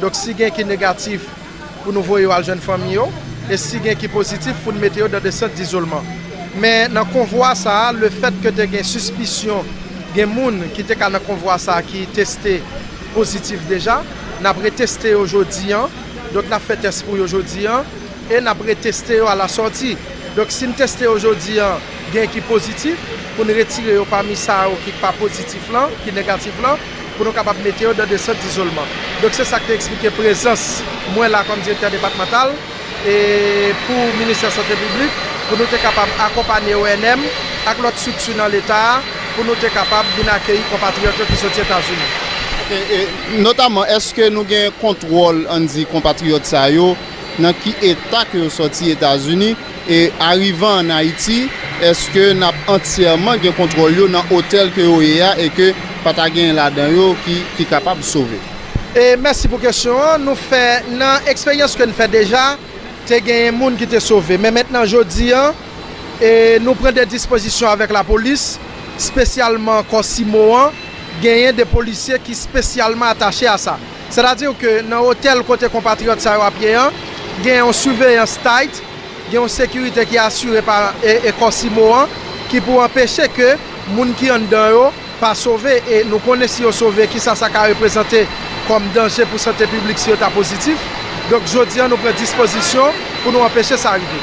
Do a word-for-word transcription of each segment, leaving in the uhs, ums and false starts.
Donk, si gen ki negatif, pou nou voye yo al jwenn fanmi yo, e si gen ki pozitif, pou n mete yo nan de sant dizolman. Men nan konvwa sa a, lefètke te gen sispisyon, gen moun ki te ka nan konvwa sa a ki teste pozitif deja, n ap reteste yo jodi a. Donk, n ap fè tès pou yo jodi a, e n ap reteste yo alasòti. Donk, si n teste yo jodi a, gen ki pozitif, pou n retire yo pami sa yo ki pa pozitif lan, ki negatif lan, pou nou kapab mete yo nan de sant dizolman. Donk, se sa k te eksplike prezans mwen la kòm direktè depatmantal e pou Ministè Sante Piblik, pou nou te kapab akonpanye O N M ak lòt estrikti nan Leta a, pou nou te kapab vin akeyi konpatriyòt yo ki soti Etazini. Ok, e notaman, èske nou gen kontwòl, ann di, konpatriyòt sa yo, nan ki eta ke yo sòti Etazini, e arive ann Ayiti, èske n ap antyèman gen kontwòl yo nan otèl ke yo ye a e ke pa ta gen ladan yo ki, ki kapab sove? E mèsi pou kesyon an. Nou fè, nan eksperyans ke n fè deja, te genyen moun ki te sove. Men mentnan, jodi a, e nou pran de dispozisyon avèk lapolis, espesyalman kò CIMO an, genyen de polisye ki espesyalman atache a sa. Sètadi ke nan otèl kote konpatriyòt sa yo ap ye an, gen yon siveyans tight, gen yon sekirite ki asire pa, e, e kò CIMO an, ki pou anpeche ke moun ki anndan yo pa sove, e nou konnen si yo sove, kisa sa ka reprezante kòm danje pou sante piblik si yo ta pozitif. Donk, jodi a, nou pran dispozisyon pou nou anpeche sa rive.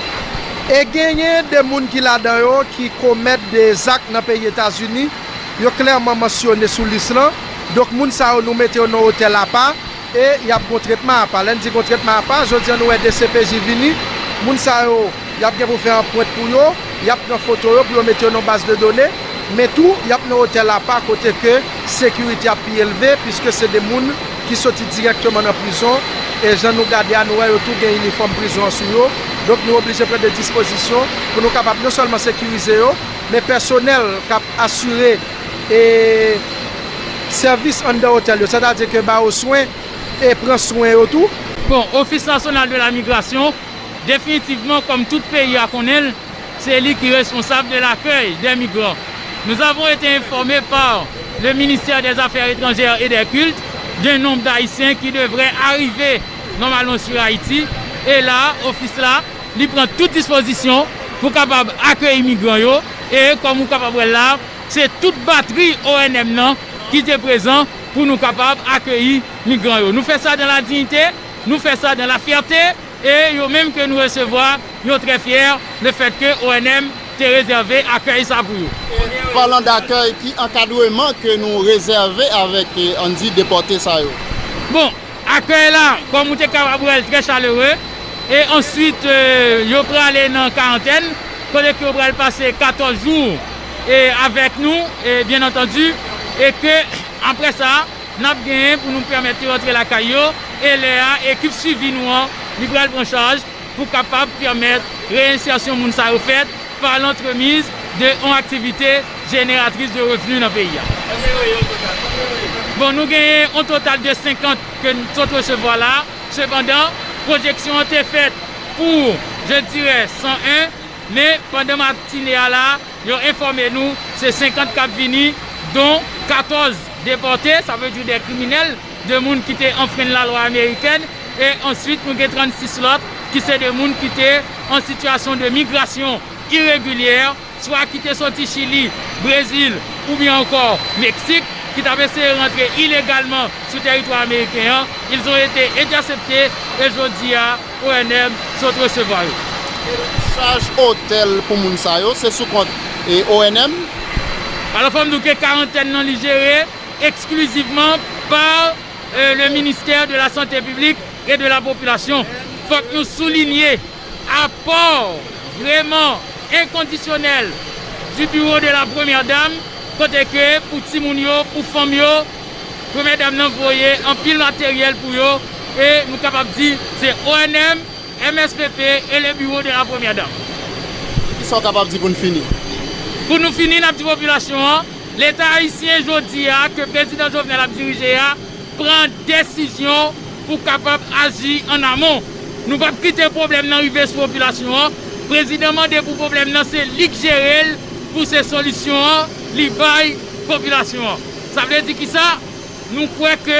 E genyen de moun ki ladan yo ki komèt de zak nan peyi Etazini, yo klèman mansyone sou lis lan. Donk, moun sa yo, nou mete yo nan otèl apa e y ap gon tretman apa. Lè n di gon tretman apa, jodi a nou wè D C P J vini, moun sa yo, y ap gen pou fè anprent pou yo, y ap pran foto yo pou yo mete yo nan baz de done, men tou, y ap nan otèl apa kote ke sekirite ap pi elve, piske se de moun ki soti dirèkteman nan prizon, e jan nou gade a, nou wè yo tou gen inifòm prizon an sou yo. Donk, nou oblije pran de dispozisyon pou nou kapab non sèlman sekirize yo, men pèsonèl k ap asire, e, sèvis anndan otèl yo, sètadi ke ba yo swen e pran swen yo tou. Bon, Office National de la Migration, définitivement, comme tout pays à konnen, c'est lui qui est responsable de l'accueil des migrants. Nous avons été informés par le ministère des Affaires étrangères et des Cultes d'un nombre d'Haïtiens qui devraient arriver normalement sur Haïti. E la, ofis la, li pran tout dispozisyon pou kapab akeyi migran yo. E kòm ou kapab wè la, se tout batri O N M nan ki te prezan pou nou kapab akeyi migran yo. Nou fè sa dans la dignité, nou fè sa dans la fierté, e yo menm ke nou resevwa, yo trè fyè lefètke O N M te rezève akèy sa pou yo. Palan dakèy, ki ankadreman ke nou rezève avèk, eh, ann di, depòte sa yo? Bon, akèy la, kòm ou te kapab wè l, trè chalere. E answit, eh, yo prale nan karantèn, kote ke yo pral pase katòz jou, eh, avèk nou, eh, byen antandi, e ke, apre sa, n ap genyen pou nou pèmèt yo rantre lakay yo, e lè a, ekip swivi nou an, li pral pran chaj pou kapab pèmèt reyensèsyon moun sa yo fèt pa lantremise de yon aktivite jeneratris de revni nan peyi a. Bon, nou genyen yon total de senkant ke n sot resevwa la. Sepandan, pwojeksyon an te fèt pou, je dirais, san en, men pandan matine a la, yo enfòme nou se senkant k ap vini, don katòz depòte, sa vle di de kriminèl, de moun ki te anfrenn lalwa amerikèn, e answit nou gen trannsis lòt ki se de moun ki te an sitiyasyon de migrasyon iregilyè, swa ki te soti Chili, Brezil oubyen ankò Meksik, ki t ap eseye rantre ilegalman sou tèritwa ameriken an, ils ont été interceptés e jodi a, O N M sot resevwa yo. Chaj otèl pou moun sa yo, se sou kont, e, O N M? Alò, fò m di w ke karantèn nan, li jere eksklizivman pa, euh, le ministère de la Santé Publique et de la Population. Fòk nou soulinye apò vrèman enkondisyonèl du bureau de la Première Dame, kote ke pou timoun yo, pou fanm yo, Premyè Dam nan voye anpil materyèl pou yo, e nou kapab di se O N M, M S P P et le bureau de la Première Dame. Kisa w kapab di pou n fini? Pou nou fini, n ap di popilasyon an, Leta ayisyen jodi a, ke Prezidan Jovenel ap dirije a, pran desizyon pou kapab aji an amon. Nou p ap kite pwoblèm nan rive sou popilasyon an. Prezidan mande pou pwoblèm nan se li k jere l, pou se solisyon an li bay popilasyon an. Sa vle di kisa? Nou kwè ke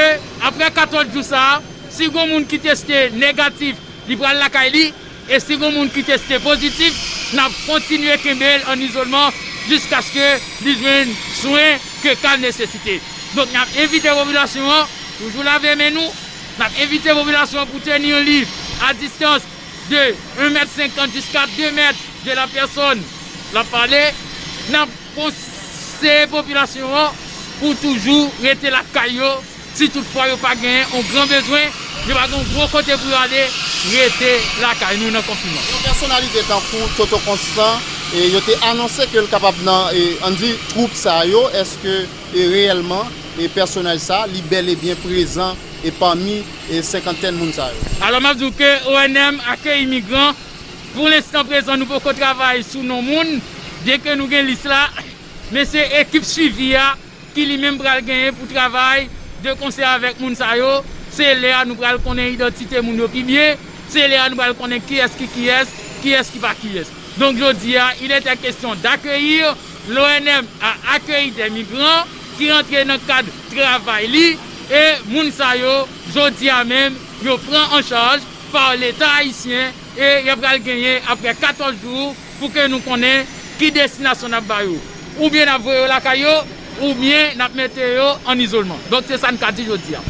apre katòz jou sa a, Si gon moun ki teste negatif, li pral lakay li. E si gon moun ki teste pozitif, n ap kontinye kenbe l an izolman jiskaske li jwenn swen ke ka l nesesite. Donk, n ap envite popilasyon an, toujou lave men nou. N ap envite popilasyon an pou teni li a distans de un mèt senkant jiska de mèt de la pèsòn l ap pale. N ap konseye popilasyon an pou toujou rete lakay yo. Si toutfwa yo pa genyen yon gran bezwen, yo pa gen yon gwo kote pou yo ale, rete lakay nou nan konfinman. Yon pèsonalite tankou Toto Constant, e yo te anonse ke l kapab nan, e, ann di, twoup sa yo. Èske, e, reyèlman, e, pèsonaj sa, li bèl e byen prezan, e, pami, e, senkantèn moun sa yo? Alò, m ap di w ke O N M akeyi migran. Pou lenstan prezan, nou poko travay sou non moun, byenke nou gen lis la, men se ekip swivi a ki li menm pral genyen pou travay de konsè avèk moun sa yo. Se lè a nou pral konnen idantite moun yo pi byen, se lè a nou pral konnen kiyès ki kiyès, kiyès ki pa kiyès. Donk, jodi a, il était question d'accueillir, l'O N M a accueilli des migrants ki rantre nan kad travay li, e moun sa yo, jodi a menm, yo pran an chaj pa Leta ayisyen, e y ap pral genyen, apre katòz jou, pou ke nou konnen ki destinasyon n ap ba yo. Oubyen n ap voye yo lakay yo, oubyen n ap mete yo an izolman. Donk, se sa n ka di jodi a.